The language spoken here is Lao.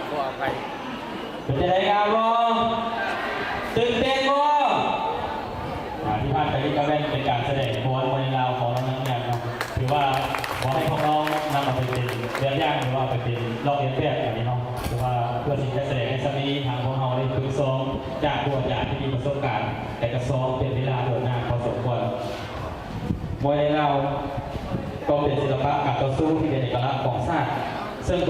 ຂໍອະໄພ ເປັນຈັ່ງໃດ ງາມບໍ່? ຕື່ນເຕັ້ນບໍ່? ອາ ທີ່ຜ່ານໄປນີ້ກໍແມ່ນເປັນການສະແດງຟ້ອນມວຍລາວຂອງນ້ອງໆເນາະ ຖືວ່າຂໍໃຫ້ພວກນ້ອງນຳເອົາໄປເປັນແບບຢ່າງ ຫຼືວ່າໄປເປັນລອກລຽນແບບກັນເນາະ ຖືວ່າເພື່ອທີ່ຈະສະແດງໃຫ້ຊຳນີ້ ທາງພວກເຮົາໄດ້ຝຶກຊ້ອມຈາກຄູອາຈານທີ່ມີປະສົບການ ແລະ ກໍຊ້ອມເປັນເວລາດົນນານພໍສົມຄວນ. ມວຍລາວກໍເປັນສິລະປະການຕໍ່ສູ້ທີ່ເປັນເອກະລັກຂອງຊາດ ເຊິ່ງ